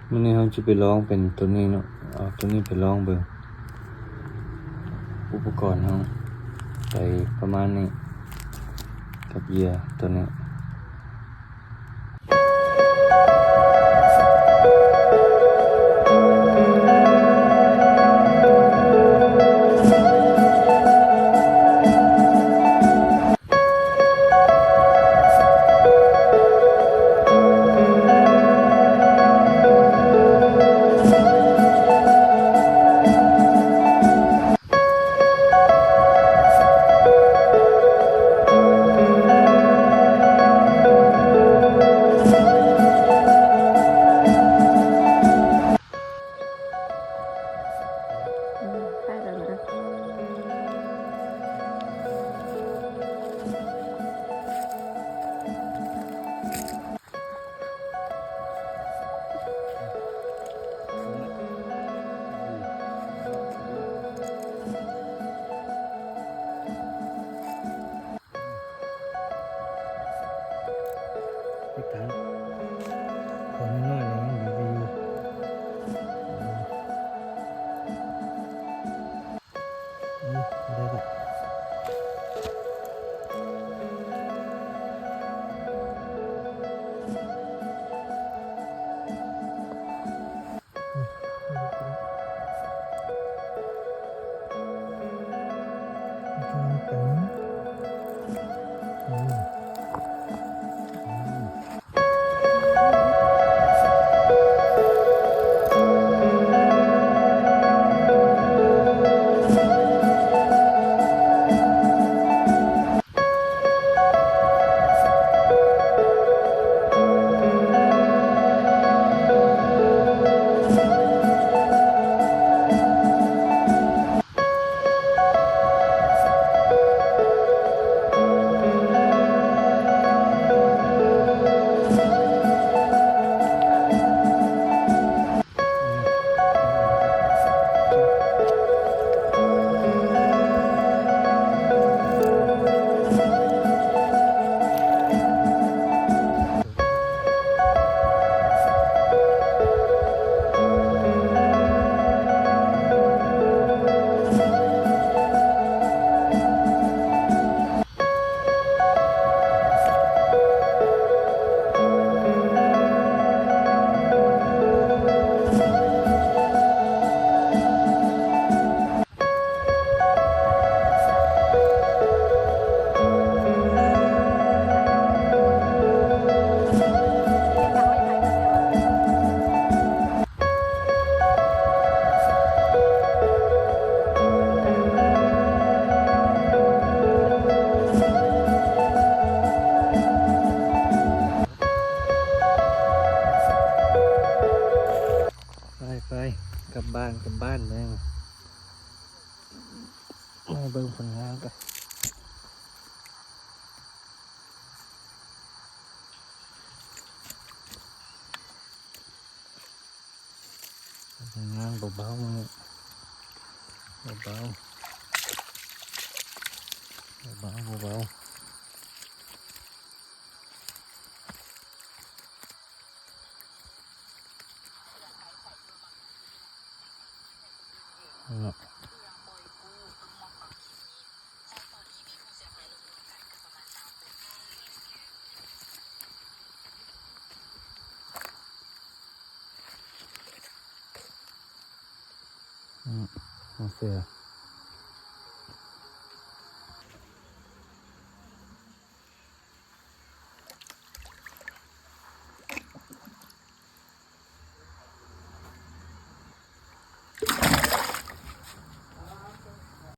ມື້ນີ້ເຮົາຈະໄປລອງເປັນໂຕນີ້ເນາະ ເອົາໂຕນີ້ໄປລອງເບິ່ງ. ອຸປະກອນເຮົາໄປປະມານນີ້ ກັບເຫຍື່ອໂຕນີ້. ເຮັດການ ຂອງນ້ອຍໆ ຍັງດີຢູ່. ອືມ ໄດ້ລະ. ໄປໆ ກັບບ້ານ ກັບບ້ານເລີຍ. ມາເບິ່ງຜົນງານກັນ. ງານເບົາໆ ເບົາໆ ເບົາໆ ເບົາໆ. ເນາະ ອືມ ເສືອ.